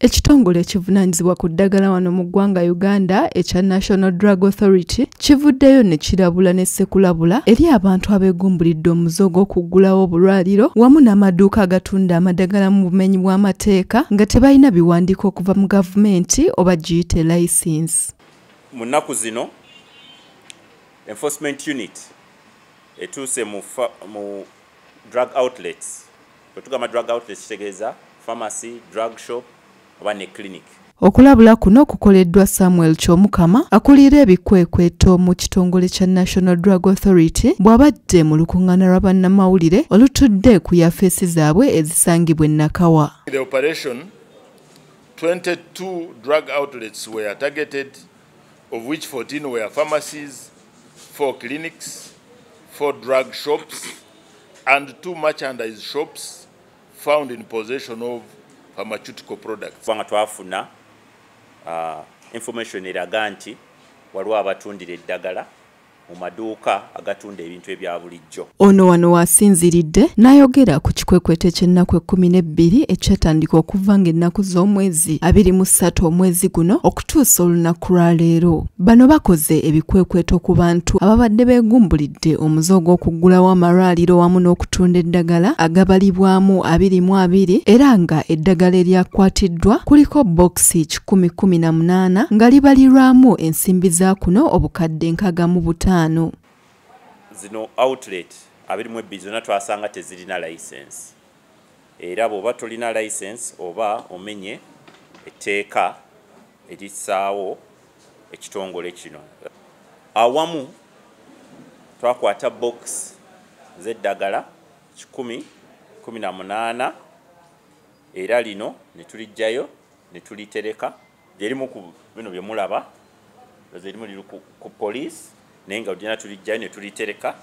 Ekitongole ekivunaanyizibwa ku ddagala wano mu ggwanga Uganda ekya National Drug Authority kivuddeyo ne kirabula ne ssekulabula eri abantu abeegumbulidde omuze ogw'okuggulawo obulwaliro wamu n'amaduuka agatunda amadagala mu bumenyi bw'amateeka nga tebalina biwandiiko okuva mu gavumenti oba giyite license. Mu nnaku zino enforcement unit etuuse mu drug outlets. Bwe tugamba drug outlets kitegeeza pharmacy, drug shop oba ne clinic. Okulabula kuno kukoleddwa Samuel Kyomukama akulira ebikwekweto mu kitongole kya National Drug Authority bw'abadde mu lukuŋŋaana lwa bannamawulire olutudde ku yafeesi zaabwe ezisangibwa e Nakawa. The operation, 22 drug outlets were targeted, of which 14 were pharmacies, 4 clinics, 4 drug shops, and 2 merchandise shops found in possession of pharmaceutical products. Kubanga twafuna information eraga nti waliwo abatundira eddagala mu maduuka agatunda ebintu ebya bulijjo. Ono wano wasinziridde n'ayogera ku kikwekweto eky'ennaku 12 ekyatandika okuva ng'ennaku z'omwezi 23 omwezi guno okutuusa olunaku lwa leero. Bano bakoze ebikwekweto ku bantu ababadde beegumbulidde omuze ogw'okuggulawo amalwaliro wamu n'okutunda eddagala agabalibwamu 22 era nga eddagala eryakwatiddwa kuliko bokisi 118 nga libalirwamu ensimbi za kuno obukadde 65. Zino outlet 22 zonna twasanga tezirina license, era bw'oba tolina license oba omenye etteeka erissaawo ekitongole kino. Awamu twakwata box z'eddagala 118 era lino ne tuliggyayo ne tulitereka. Lyerimu ku bino bye mulaba, erimu liri ku poliisi, naye nga lyonna tuliggyayo ne tulitereka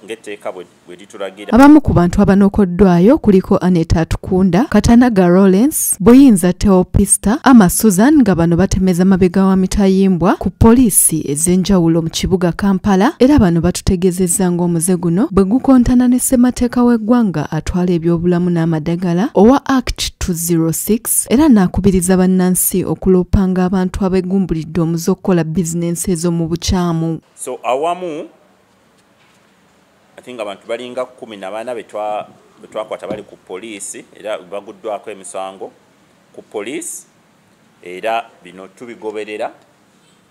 ng'etteeka bwe litulagira. Abamu ku bantu abanokoddwayo kuliko Aneta Atukunda, Katanaga Lawrence, Boyinza Teopista, Ama Susan nga bano batemeza mabega wa mitayimbwa ku poliisi ez'enjawulo mu kibuga Kampala, era bano batutegeezezza ng'omuze guno bwe gukontana ne ssemateeka w'eggwanga atwala ebyobulamu n'amadagala owa Act 206, era n'akubiriza bannansi okuloopanga abantu abeegumbulidde omuze okukola bizinensi ezo mu bukyamu. So awamu I think abantu balinga 14 betwakwata bali ku poliisi era baguddwako emisango ku poliisi, era bino tubigoberera.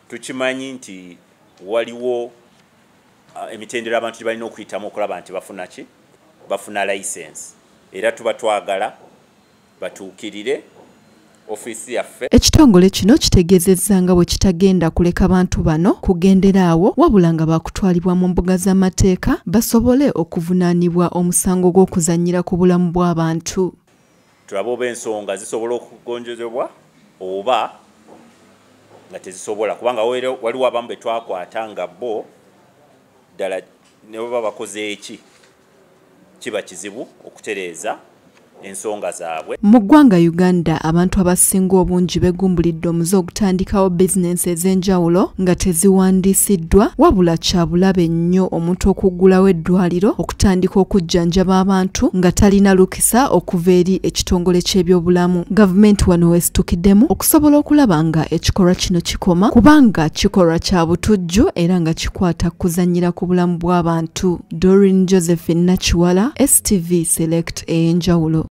Tukimanyi nti waliwo emitendera abantu gye balina okuyitamu okulaba nti bafuna ki, bafuna license, era tuba twagala batuukirire ofiisi yaffe. Ekitongole kino kitegeezezza nga bwe kitagenda kuleka bantu bano kugendera awo, wabula nga bakutwalibwa mu mbuga z'amateeka basobole okuvunaanibwa omusango gw'okuzannyira ku bulamu bw'abantu. Tulabe oba ensonga zisobola okugonjozebwa oba nga tezisobola, kubanga waliwo abamu be twakwata nga bo ddala ne baba bakoze eki kiba kizibu okutereeza ensonga zaabwe. Mu ggwanga Uganda abantu abasinga obungi beegumbulidde omuze ogutandikawo bizinensi ez'enjawulo nga teziwandiisiddwa, wabula kya bulabe nnyo omuntu okuggulawo eddwaliro okutandika okujjanjaba abantu nga talina lukisa okuva eri ekitongole ky'ebyobulamu. Gavumenti wano weesitukiddemu okusobola okulaba nga ekikolwa kino kikoma, kubanga kikolwa kya butujju era nga kikwata kuzannyira ku bulamu bw'abantu. Doreen Josephine Nakiwala, STV Select ey'enjawulo.